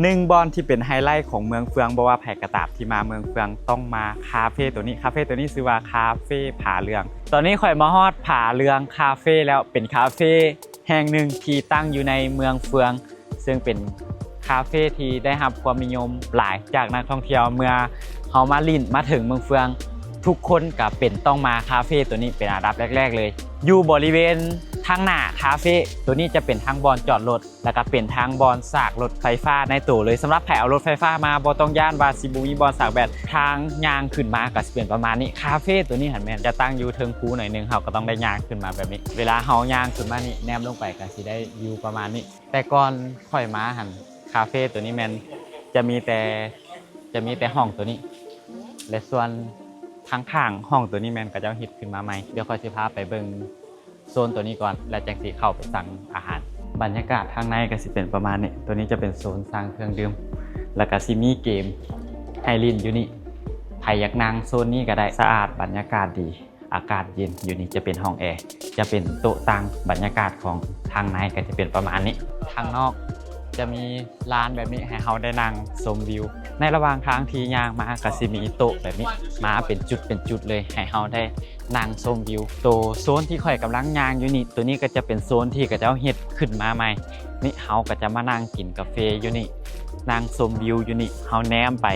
ໜຶ່ງບ່ອນທີ່ເປັນໄຮໄລຂອງເມືອງເຟືອງ ບໍ່ວ່າໃຜກໍຕາມທີ່ມາເມືອງເຟືອງຕ້ອງມາຄາເຟໂຕນີ້. ຄາເຟໂຕນີ້ຊື່ວ່າຄາເຟຜາເຫຼືອງ. ຕອນນີ້ຂ້ອຍມາຮອດຜາເຫຼືອງຄາເຟແລ້ວ, ເປັນຄາເຟແຫ່ງໜຶ່ງທີ່ຕັ້ງຢູ່ໃນເມືອງເຟືອງ ເຊິ່ງເປັນຄາເຟທີ່ໄດ້ຮັບຄວາມນິຍົມຫຼາຍຈາກນັກທ່ອງທ່ຽວ. ເມື່ອເຮົາມາຫຼິ້ນມາເຖິງເມືອງເຟືອງ ທຸກຄົນກໍເປັນຕ້ອງມາຄາເຟໂຕນີ້ເປັນອັນດັບແລກໆເລີຍ. ຢູ່ບໍລິເວນທາງໜ້າຄາເຟໂຕນີ້ຈະເປັນທັງບ່ອນຈອດລົດ ແລ້ວກໍເປັນທັງບ່ອນສາກລົດໄຟຟ້າໃນໂຕເລີຍ. ສຳລັບໃຜເອົາລົດໄຟຟ້າມາ ບໍ່ຕ້ອງຢ້ານວ່າຊິບໍ່ມີບ່ອນສາກແບດ. ທາງຍ່າງຂຶ້ນມາກໍຊິເປັນປະມານນີ້. ຄາເຟໂຕນີ້ຫັ້ນແມ່ນຈະຕັ້ງຢູ່ເທິງພູໜ້ອຍໜຶ່ງ, ເຮົາກໍຕ້ອງໄດ້ຍ່າງຂຶ້ນມາແບບນີ້. ເວລາເຮົາຍ່າງຂຶ້ນມານີ້ ແນມລົງໄປກໍຊິໄດ້ວິວປະມານນີ້. ແຕ່ກ່ອນຂ້ອຍມາຫັ້ນ ຄາເຟໂຕນີ້ແມ່ນຈະມີແຕ່ ຈະມີແຕ່ຫ້ອງໂຕນີ້ ແລະ ສ່ວນທາງຂ້າງຫ້ອງໂຕນີ້ແມ່ນເຂົາເຈົ້າເຮັດຂຶ້ນມາໃໝ່. ດຽວຂ້ອຍຊິພາໄປເບິ່ງໂຊນໂຕນີ້ກ່ອນ ແລ້ວຈັ່ງຊິເຂົ້າໄປສັ່ງອາຫານ. ບັນຍາກາດທາງໃນກໍຊິເປັນປະມານນີ້. ໂຕນີ້ຈະເປັນໂຊນສັ່ງເຄື່ອງດື່ມ ແລ້ວກໍຊິມີເກມໃຫ້ຫຼິ້ນຢູ່ນີ້. ໃຜຢາກນັ່ງໂຊນນີ້ກໍໄດ້, ສະອາດ, ບັນຍາກາດດີ. ອາກາດເຢັນ. ຢູ່ນີ້ຈະເປັນຫ້ອງແອ, ຈະເປັນໂຕະຕັ່ງ. ບັນຍາກາດຂອງທາງໃນກໍຈະເປັນປະມານນີ້. ທາງນອກຈະມີລານແບບນີ້ໃຫ້ເຮົາໄດ້ນັ່ງຊົມວິວ. ໃນລະຫວ່າງທາງທີ່ຍ່າງມາກໍຊິມີໂຕະແບບນີ້ມາເປັນຈຸດເປັນຈຸດເລີຍ ໃຫ້ເຮົາໄດ້ນັ່ງຊົມວິວ. ໂຕໂຊນທີ່ຂ້ອຍກຳລັງຍ່າງຢູ່ນີ້, ໂຕນີ້ກໍຈະເປັນໂຊນທີ່ເຂົາເຈົ້າເຮັດຂຶ້ນມາໃໝ່. ນີ້ເຮົາກໍຈະມານັ່ງກິນກາເຟຢູ່ນີ້, ນັ່ງຊົມວິວຢູ່ນີ້. ເຮົາແນມໄປ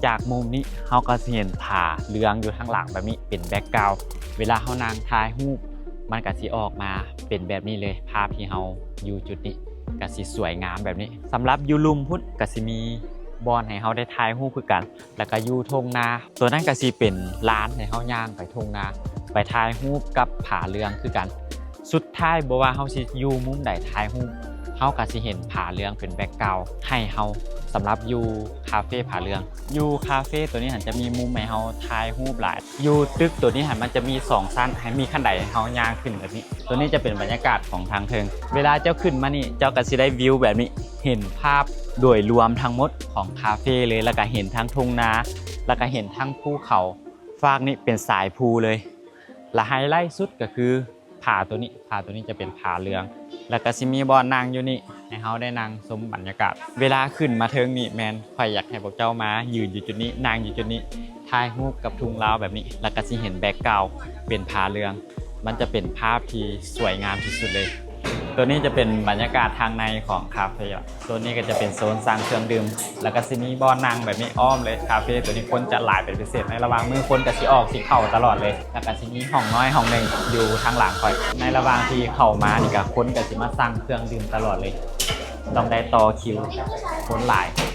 ຈາກມຸມນີ້ເຮົາກໍຊິເຫັນຜາເຫຼືອງຢູ່ທາງຫຼັງແບບນີ້ເປັນແບັກກຣາວ. ເວລາເຮົານັ່ງຖ່າຍຮູບ ມັນກໍຊິອອກມາເປັນແບບນີ້ເລີຍ. ພາບທີ່ເຮົາຢູ່ຈຸດນີ້ກໍຊິສວຍງາມແບບນີ້. ສຳລັບຢູ່ລຸ່ມພຸ້ນກໍຊິມີບ່ອນໃຫ້ເຮົາໄດ້ຖ່າຍຮູບຄືກັນ. ແລ້ວກໍຢູ່ທົ່ງນາ ໂຕນັ້ນກໍຊິເປັນລານໃຫ້ເຮົາຍ່າງໄປທົ່ງນາ ໄປຖ່າຍຮູບກັບຜາເຫຼືອງຄືກັນ. ສຸດທ້າຍບໍ່ວ່າເຮົາຊິຢູ່ມຸມໃດຖ່າຍຮູບ ເຮົາກໍຊິເຫັນຜາເຫຼືອງເປັນແບັກກຣາວໃຫ້ເຮົາ. ສຳລັບຢູ່ຄາເຟຜາເຫຼືອງ ຢູ່ຄາເຟໂຕນີ້ຫັ້ນຈະມີມຸມໃຫ້ເຮົາຖ່າຍຮູບຫຼາຍ. ຢູ່ຕຶກໂຕນີ້ຫັ້ນມັນຈະມີສອງຊັ້ນ ໃຫ້ມີຂັ້ນໄດໃຫ້ເຮົາຍ່າງຂຶ້ນແບບນີ້. ໂຕນີ້ຈະເປັນບັນຍາກາດຂອງທາງເທິງ. ເວລາເຈົ້າຂຶ້ນມານີ້ ເຈົ້າກໍຊິໄດ້ວິວແບບນີ້ ເຫັນພາບໂດຍລວມທັງໝົດຂອງຄາເຟເລີຍ ແລ້ວກໍເຫັນທັງທົ່ງນາ ແລ້ວກໍເຫັນທັງພູເຂົາ. ຟາກນີ້ເປັນສາຍພູເລີຍ ແລະ ໄຮໄລສຸດກໍຄື ຜາໂຕນີ້ ຜາໂຕນີ້ຈະເປັນຜາເຫຼືອງ ແລ້ວກໍຊິມີບ່ອນນັ່ງຢູ່ນີ້ ໃຫ້ເຮົາໄດ້ນັ່ງຊົມບັນຍາກາດ. ເວລາຂຶ້ນມາເທິງນີ້ແມ່ນຂ້ອຍຢາກໃຫ້ພວກເຈົ້າມາຢືນຢູ່ຈຸດນີ້ ນັ່ງຢູ່ຈຸດນີ້ ຖ່າຍຮູບກັບທົ່ງລາວແບບນີ້ ແລ້ວກໍຊິເຫັນແບັກກຣາວເປັນຜາເຫຼືອງ. ມັນຈະເປັນພາບທີ່ສວຍງາມທີ່ສຸດເລີຍ. ໂຕນີ້ຈະເປັນບັນຍາກາດທາງໃນຂອງຄາເຟລະ. ໂຊນນີ້ກໍຈະເປັນໂຊນສັ່ງເຄື່ອງດື່ມ ແລ້ວກໍຊິມີບ່ອນນັ່ງແບບນີ້ອ້ອມເລີຍ. ຄາເຟໂຕນີ້ຄົນຈະຫຼາຍເປັນພິເສດ ໃນລະຫວ່າງມື້ຄົນກໍຊິອອກຊິເຂົ້າຕະຫຼອດເລີຍ. ແລ້ວກໍຊິມີຫ້ອງນ້ອຍຫ້ອງໜຶ່ງຢູ່ທາງຫຼັງຂ້ອຍ. ໃນລະຫວ່າງທີ່ເຂົ້າມານີ້ກໍຄົນກໍຊິມາສັ່ງເຄື່ອງດື່ມຕະຫຼອດເລີຍ. ຕ້ອງໄດ້ຕໍ່ຄິວ ຄົນຫຼາຍ.